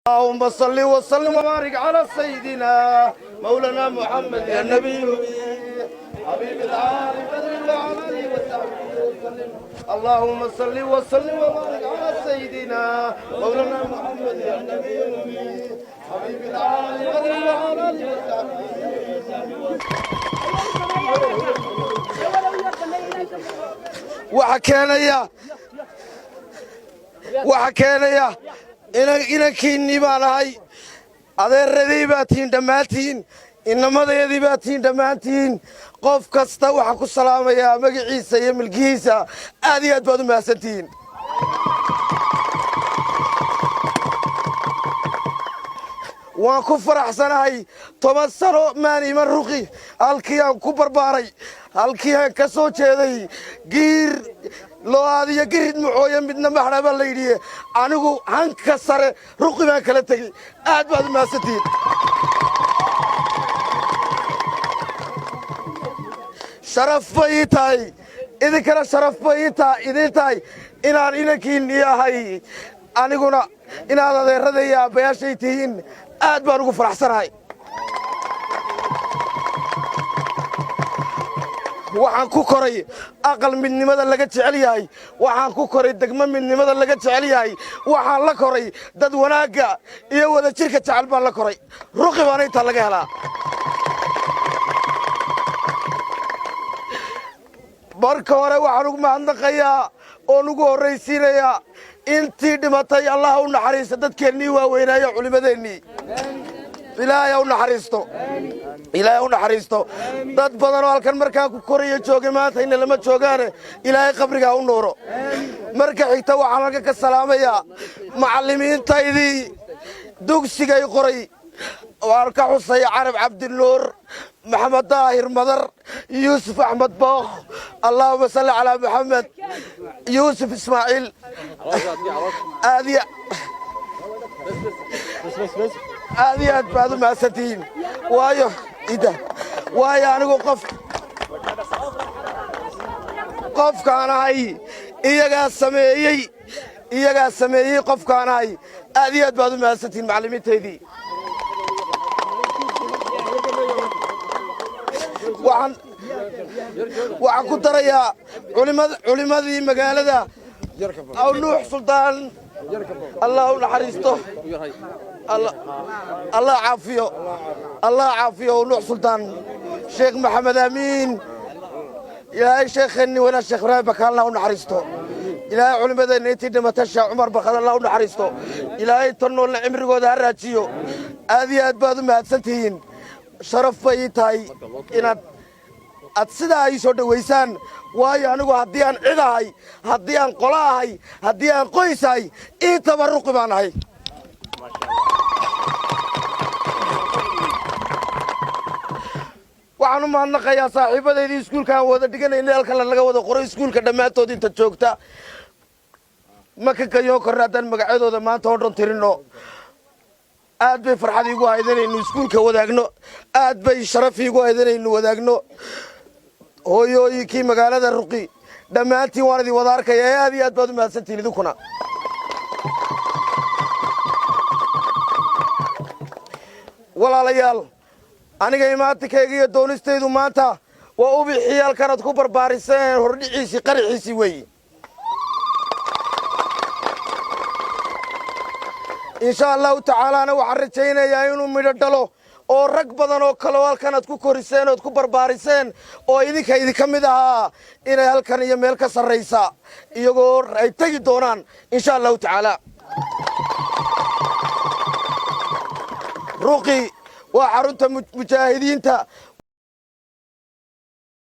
اللهم صل وسلم وبارك على سيدنا مولانا محمد يا النبي حبيب العالي بدر العالي وصحبه وسلم. اللهم صل وسلم وبارك على سيدنا مولانا محمد يا النبي حبيب العالي بدر العالي وصحبه وسلم. Waxa keenaya inankiinnii baan ahay, adeeradii baa tihiin dhammaantiin, inamadayadii baa tihiin dhammaantiin. Qof kasta waxaan ku salaamayaa magaciisa iyo milkihiisa. Aad iyo aad baad u mahadsantihiin. Waan ku faraxsanahay. 10 sano maan iman Ruqi, halkii aan ku barbaaray, halkii aan ka soo jeeday. Giir loo-aadiyo girid muxooye midna maxdha baa la yidhi. Anigu hanka sare Ruqi baan kala tegey. Aad baad u mahadsantihiin. Sharaf bay ii tahay, idinkana sharaf bay idiin tahay inaan inankiinnii ahay, aniguna inaad adeerada iyo aabbayaashay tihiin. Aad baan ugu faraxsanahay. Waxaan ku koray aqal midnimada laga jecel yahay, waxaan ku koray degmo midnimada laga jecel yahay, waxaan la koray dad wanaagga iyo wadajirka jecel baan la koray. Ruqi baana intaa laga helaa. Marka hore waxaan ugu mahadnaqayaa oon ugu horraysiinayaa intii dhimatay. Allah u naxariista dadkeennii waaweynaayo, culimmadeennii. Ilaahay ha u naxariisto, Ilaahay u naxariisto. Dad badan oo halkan markaan ku koraya joogay maanta ina lama joogaane, Ilaahay qabriga ha u nuuro. Marka xigta waxaan halkan ka salaamayaa macallimiintaydii dugsigay qoray. Waan ka xusay Carab Cabdinuur, Maxamed Daahir Madar, Yuusuf Axmed Bookh, allaahuma salli calaa Maxamed, Yuusuf Ismaaciil. Aad iyo aad iyo aad baad u mahadsantihiin. Waayo ida, waayo anigu qofkaan ahay iyagaa sameeyey, iyagaa sameeyey qofkaan ahay. Aad iyo aad baad u mahadsantihiin macallimiintaydii. Waxaan ku darayaa culimmadii magaalada, aw Nuux Suldaan, Allah u naxariisto, Allah caafiyo, Allah caafiyo Nuux Suldaan, Sheekh Maxamed Amiin. Ilaahay sheekheenni wanaa Sheekh Ibraahim Bakaalna u naxariisto. Ilaahay culimmadeenna intii dhimata, Sheekh Cumar Bakad, Allah u naxariisto. Ilaahay tan noolna cimrigooda ha raajiyo. Aad iyo aad baad u mahadsan tihiin. Sharaf bay ii tahay inaad aad sidaa ii soo dhowaysaan, waayo anigu haddii aan cid ahay, haddii aan qolo ahay, haddii aan qoys ahay, intaba Ruqi baan ahay. Waxaan u mahadnaqayaa saaxiibadaydii iskuulka aan wada dhiganayna, halkan laga wada qoray iskuulka, dhammaantood inta joogta ma ka gayoon karno haddaan magacyadooda maanta oo dhan tirinno. Aad bay farxad iigu ahayd inaynu iskuulka wadaagno, aad bay sharaf iigu ahayd inaynu wadaagno. Hooyooyinkii magaalada Ruqi dhammaantiin waan idin wada arkaya. Aad iyo aad baad u mahadsantihiin idinkuna. Walaalayaal, aniga imaantinkayga iyo doonistaydu maanta waa ubixii halkanaad ku barbaariseen hordhiciisii, qaraxiisii weeyi. Insha Allahu tacaalaana waxaan rajaynayaa inuu midho dhalo oo rag badan oo kale oo halkan aad ku koriseen ood ku barbaariseen oo idinka idinka mid ahaa inay halkan iyo meel ka sarraysa iyagoo ay tegi doonaan insha Allahu tacaala. Ruqi waa xarunta mujaahidiinta,